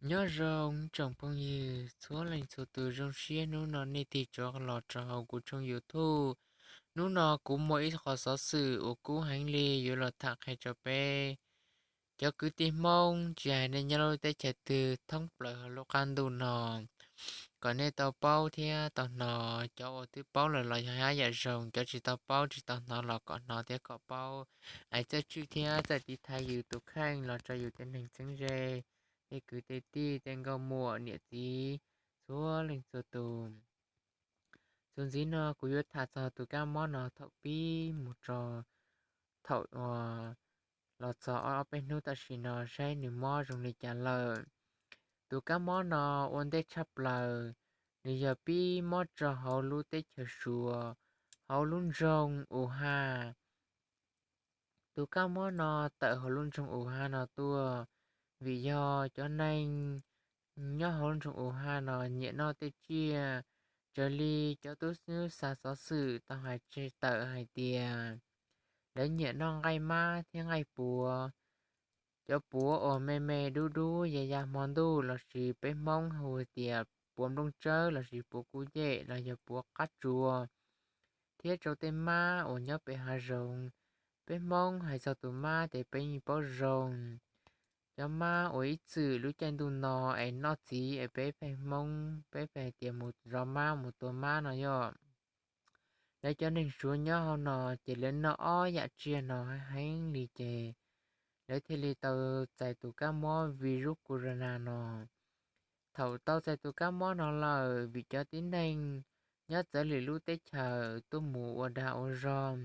Nyob zoo tsoom phooj ywg txhua leej txhua tus, zoo siab hnub no nej tig rov los rau hauv kuv tshooj YouTube. Hnub no kuv muaj ib qho xov xwm uas kub heev li yuav los tham qhia rau peb cov kwv tij Hmoob, tsis hais nej nyob lub teb chaws twg thoob plaws hauv lub qab ntuj no, kom nej tau paub thiab tau hnov. Cov uas twb paub lawm los yog hab yam zoo, cov tsis tau paub tsis tau hnov los kom hnov thiab kom paub. Hais txawj tswj thiab txawj tiv thaiv yus tus kheej los rau yus tej neeg txheeb ze, tej kwv tej tij, tej nkauj muam niam txiv, txhua leej txhua tus. Txuas ntxiv no kuv yuav tham txog tus kab mob no thaum pib mus rau thaum los txog ob peb hnub tam sim no saib nws mob zoo li cas lawm. Tus kab mob no ua ntej tshaj plaws, nws yog pib mob rau hauv lub teb chaws Suav, hauv lub nroog Wuhan. Tus kab mob no tawm hauv lub nroog Wuhan no tuaj vim yog cov neeg nyob hauv lub nroog Wuhan no nyiam noj tej tsiaj, raws li cov tub xa xov xwm tau hais tawm hais tias lawv nyiam noj nqaij mab thiab nqaij puav. Cov puav uas me me dub dub ya ya hmo ntuj lossis peb Hmoob hu tias puav nplooj tsawb lossis puav kuj yem los yog puav qab tsuas, thiab rau tej mab uas nyob pem hav zoov. Peb Hmoob hais txog tus mab ces peb yeej paub zoo. Cov mab uas ib txwm lub caij ntuj no es noj txiv es peb pheej Hmoob peb pheej hais tias mus zov mab mus tua mab no yog. Lawv cov neeg Suav nyob hauv no ces lawv noj ob yam tsiaj no heev li ces lawv thiaj li tau txais tus kab mob virus corona no. Thaum tau txais tus kab mob no lawm, vim cov tib neeg nyob txawv lwm lub teb chaws tuaj mus ua dag ua zog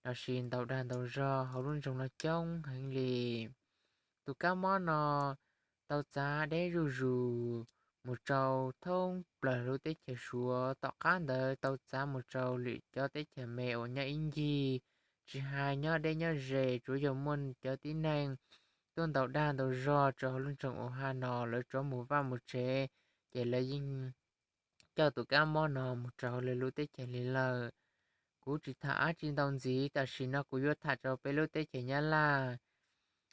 lossis ntaus dag ntaus zog hauv lub nroog no coob heev li. Tus kab mob no tau txav deb zuj zus mus rau thoob plaws lub teb chaws Suav, tom qab ntawd tau txav mus rau lwm cov teb chaws me uas nyob ib ncig, tsis hais nyob deb nyob ze, tsuav yog muaj cov tib neeg tuaj ntaus dag ntaus zog rau hauv lub nroog Wuhan no, lawv rov mus vaj mus tsev, ces lawv yeej coj tus kab mob no mus rau lwm lub teb chaws li lawm. Kuv tsis tham dab tsi ntau ntxiv, tam sim no kuv yuav tham rau peb lub teb chaws Nyab Laj.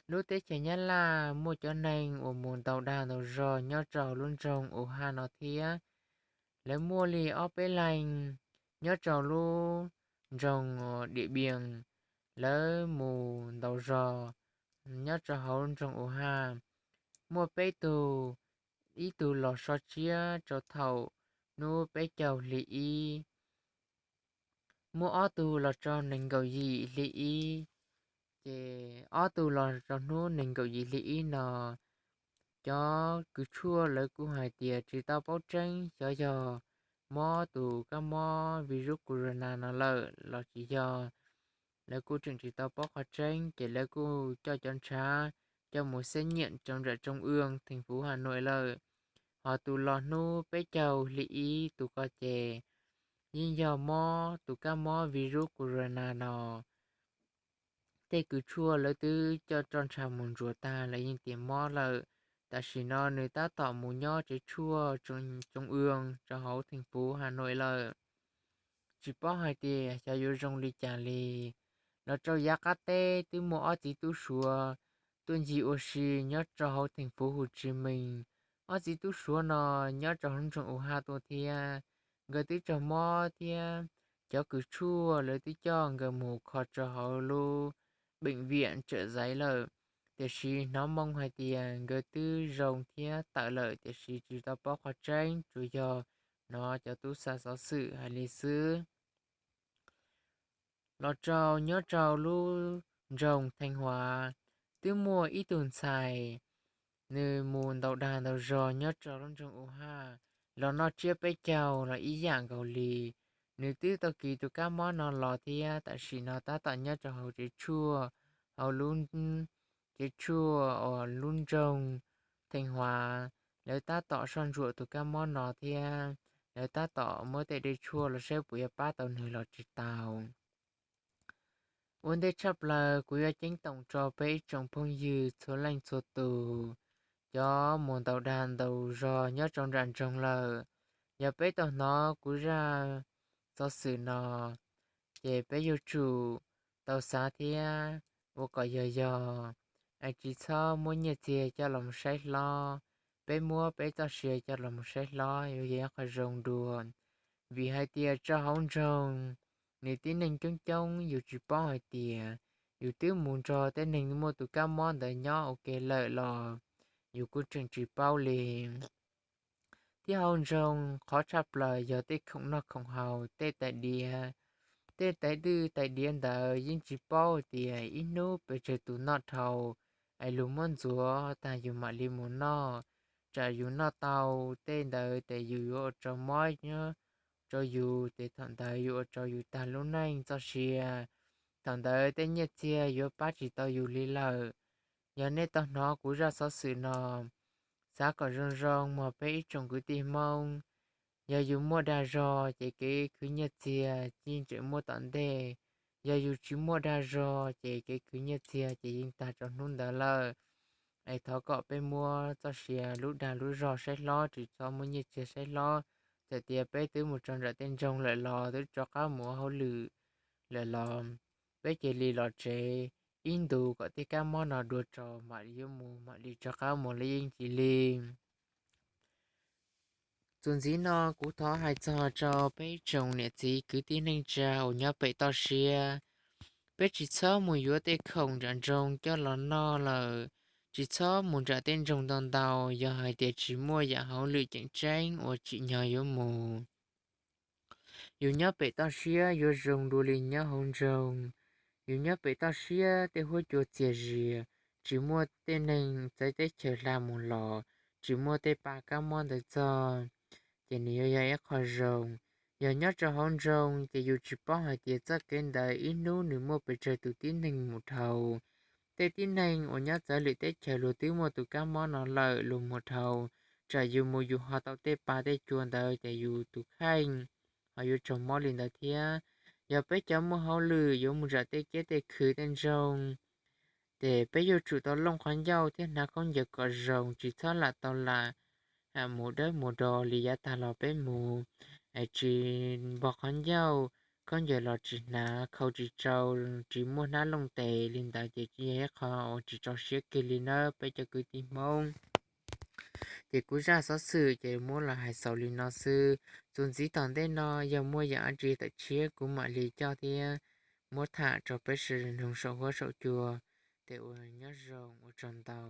Lub teb chaws Nyab Laj muaj cov neeg uas mus ntaus dag ntaus zog nyob rau hauv lub nroog Wuhan no thiab. Lawv muaj li ob peb leeg nyob rau lub nroog Diam Pias, lawv mus ntaus zog nyob rau hauv nroog Wuhan. Muaj peb tug, ib tug los so tsiab rau thaum hnub peb caug hli ib, muaj ob tug los rau nees nkaum yim hli ib, ces ob tug los rau hnub nees nkaum yim hli ib no, cov kws tshuaj lawv kuj hais tias tsis tau paub tseeb xyov yog mob tus kab mob virus corona no lawm los tsis yog. Lawv kuj tseem tsis tau paub qhov tseeb, ces lawv kuj coj cov ntshav coj mus xeb nyiam rau nram Trung ương thành phố Hà Nội lawm. Ho tus los hnub peb caug hli ib tus ko ces yeej yog mob tus kab mob virus corona no. Tej kws tshuaj lawv twb coj roj ntsha mus ntsuas tag, lawv yeej tias mob lawm. Tam sim no nws tab tom mus nyob tsev tshuaj Trung ương rau hauv thành phố Hà Nội lawm. Tsis paub hais tias xyov yuav zoo li cas li. Los rau yav qab teb twb muaj ob txiv tub Suav tuaj ncig ua si nyob rau hauv thành phố Hồ Chí Minh. Ob txiv tub Suav no nyob rau hauv nroog Wuhan tuaj thiab, nkawd twb raug mob thiab cov kws tshuaj lawv twb coj nkawd mus kho rau hauv lub bệnh viện Chợ Giấy lawm. Tiam sis hnov moo hais tias nkawd twb zoo thiab tawm lawm, tiam sis tsis tau paub qhov tseeb, tsuas yog hnov cov tub xa xov xwm hais li xwb. Los rau nyob rau lub nroog Thanh Hóa, twb muaj ib tug ntxhais, nws mus ntaus dag ntaus zog nyob rau lub nroog Wuhan, los noj tsiab peb caug los ib yam nkaus li. Nws twb tau kis tus kab mob no los thiab, tam sim no tab tom nyob rau hauv tsev tshuaj, hauv lub tsev tshuaj uas lub nroog Thanh Hóa, lawv tab tom soj ntsuam tus kab mob no thiab lawv tab tom muab tej dej tshuaj los saib puas yuav pab tau nws los tsis tau. Ua ntej tshaj plaws kuv yuav ceeb toom rau peb ib tsoom phooj ywg txhua leej txhua tus, cov mus ntaus dag ntaus zog nyob rau nram nroog lawm. Yog peb tau hnov kuv zaj xov xwm no, ces peb yuav tsum tau xav thiab ua kom yog yog, es tsis txhob muab nyiaj txiag coj los saib hlob. peb muab peb txoj sia coj los mus saib hlob yuav yog ib qho zoo dua. Vim hais tias tso hauv nroog, nws tib neeg coob coob, yus tsis paub hais tias yus twb mus nrog tej neeg muaj tus kab mob ntawd nyob ua ke lawm los yus kuj tseem tsis paub li. Thiab hauv nroog qhov tshaj plaws yog tej khoom noj khoom haus, tej tais diav. Tej tais dwj tais diav ntawd yeej tsis paub tias ib hnub pes tsawg tus noj dhau, es luag muab ntxuav tag yus mam li mus noj. Tsam yus noj tau tej ntawd ces yus yuav ua rau mob nyob rau yus, ces thaum ntawd yuav ua rau yus tag lub neej txoj sia. Thaum ntawd tej nyiaj txiag yuav pab tsis tau yus li lawm. Yog nej tau hnov kuv zaj xov xwm no, xav kom zoo zoo mog peb ib tsoom kwv tij Hmoob. Yog yus muaj dag zog ces kev khwv nyiaj txiag yeej tseem muaj tom ntej. Yog yus tsis muaj dag zog ces kev khwv nyiaj txiag ces yeej tag rau hnub ntawd lawm. Es thov kom peb muab txoj sia lub dag lub zog saib hlob, tsis txhob muab nyiaj txiag saib hlob. Txawm tias peb twb mus txog nram tej nroog lawm los twb rov qab mus ua hauj lwm lawm los peb cia li los tsev ib ntus kom tej kab mob no dua tso mam li yuav mus, mam li rov qab mus li yeej cia li. Txuas ntxiv no kuv thov hais txog rau peb tsoom niam txiv kwv tij neej tsa uas nyob pem toj siab, peb tsis txhob mus yuav tej khoom nram nroog coj los noj lawm, tsis txhob mus nram tej nroog ntau ntau, yog hais tias tsis muaj yam hauj lwm tseem tseeb uas tsim nyog yuav mus. Yus nyob pem toj siab yuav zoo dua li nyob hauv nroog. Yus nyob pem toj siab tej huab cua txias zias, tsis muaj tej neeg txawv teb chaws hla mus los, tsis muaj tej pa kab mob ntawd txog, ces nws yuav yog ib qho zoo. Yog nyob rau hauv nroog ces yus tsis paub hais tias txoj kev ntawd ib hnub nws muaj pes tsawg tus tib neeg mus dhau. Tej tib neeg uas nyob txawv lwm teb chaws luag twb muaj tus kab mob no lawm, luag mus dhau, tsam yus mus yus ho tau tej pa tej cua ntawd ces yus tus kheej ho yuav raug mob li ntawd thiab. Yog peb cov muaj hauj lwm yuav mus nram tej kiab tej khw tej nroog, ces peb yuav tsum tau looj qhov ncauj thiab hnav khaub ncaws kom zoo, tsis txhob lam tau lam mus dawb mus do li yav tag los peb mus, tsis npog qhov ncauj, khaub ncaws los tsis hnav, khau tsis tsau, tsis muaj hnab looj tes li ntawd ces tsis yog ib qho uas tsis tso siab kiag li nawb peb cov kwv tij Hmoob. Ces kuv zaj xov xwm ces muab los hais xaus li no xwb. Txuas ntxiv tom ntej no yog muaj yam dab tsi tawm tshiab kuv mam li coj thiab muab tham rau peb sawv daws mloog saum huab saum cua. Ces ua nyob zoo, ua tsaug ntau.